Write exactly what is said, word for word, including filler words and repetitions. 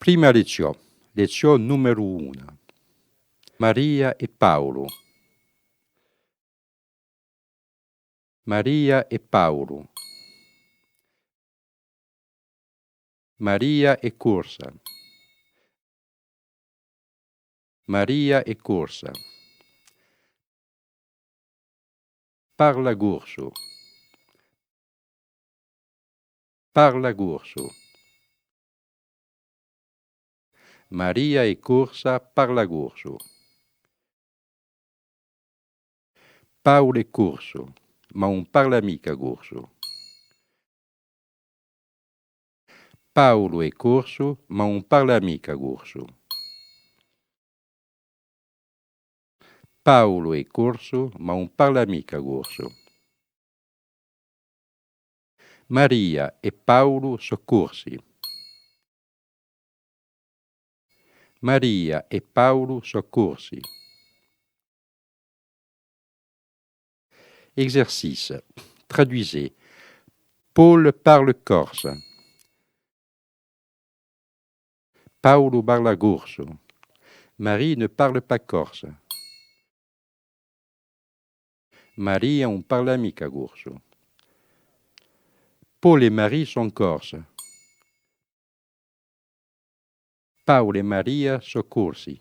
Prima lezziò, lezziò numeru unu. Maria è Paulu. Maria è Paulu. Maria è corsa. Maria è corsa. Parla corsu. Parla corsu. Maria hè corsa, parla corsu. Paulu hè corsu, ma ùn parla micca corsu. Paulu hè corsu, ma ùn parla micca corsu. Paulu hè corsu, ma ùn parla micca corsu. Maria è Paulu sò corsi. Maria è Paulu sò corsi. Exercice. Traduisez. Paul parle corse. Paulu parla corsu. Marie ne parle pas corse. Maria ùn parla micca corsu. Paul è Marie sont corses. Paulu è Maria sò corsi.